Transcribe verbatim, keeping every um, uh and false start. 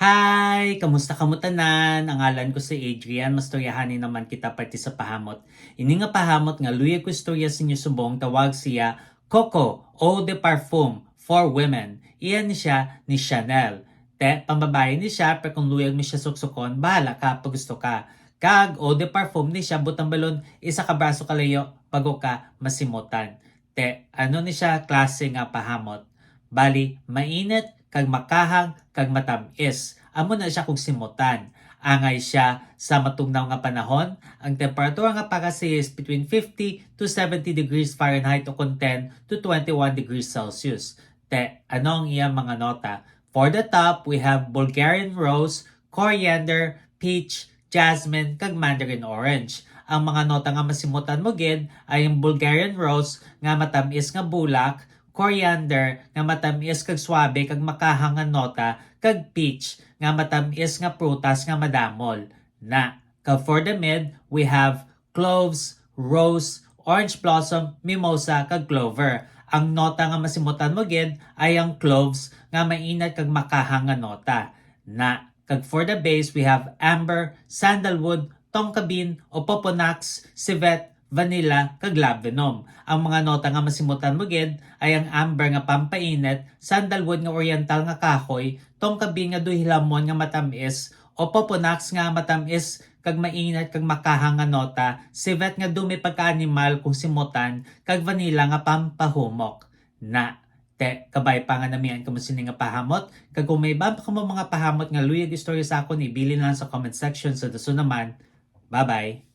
Hi! Kamusta kamo tanan? Ang ngalan ko si Adrian. Mastoryahanay naman kita parte sa pahamot. Ini nga pahamot nga luyag ko istorya sa inyo subong, tawag siya Coco Eau de Parfum for Women. Iya ni siya ni Chanel. Te, pambabayi ni siya, pero kung luyag mo siya suksukon, bahala ka pag gusto ka. Kag Eau de Parfum ni siya, butang balon, isa ka braso kalayo, bago ka masimutan. Te, ano ni siya klase nga pahamot? Bali, mainit, kag makahang, kag matam-is. Amo na siya kung simutan. Angay siya sa matugnaw nga panahon, ang temperatura nga para siya is between fifty to seventy degrees Fahrenheit o kon ten to twenty-one degrees Celsius. Te, ano ang iyang mga nota? For the top, we have Bulgarian rose, coriander, peach, jasmine, kag mandarin orange. Ang mga nota nga masimutan mo gid ay ang Bulgarian rose nga matam-is nga bulak, coriander nga matam-is kag swabe kag makahang nga nota, kag peach nga matam-is nga prutas nga madamol. Na, kag for the mid, we have cloves, rose, orange blossom, mimosa, kag clover. Ang nota nga masimutan mo gid ay ang cloves nga mainit kag makahang nga nota. Na, kag for the base, we have amber, sandalwood, tonka bean, opoponax, civet, vanilla, kag labdanum. Ang mga nota nga masimutan mo gid ay ang amber nga pampainit, sandalwood nga oriental nga kahoy, tonka bean nga durilamon nga matam-is, opoponax nga matam-is kag mainit kag makahang nga nota, civet nga dumi pagka-animal kung simutan, kag vanilla nga pampahumok. Na, te, kabay pa nga namian kamo sini nga pahamot, kag kung may iban pa kamo mga pahamot nga luyag istorya sa akon, ibilin lang sa comment section. Sa dason naman, bye-bye.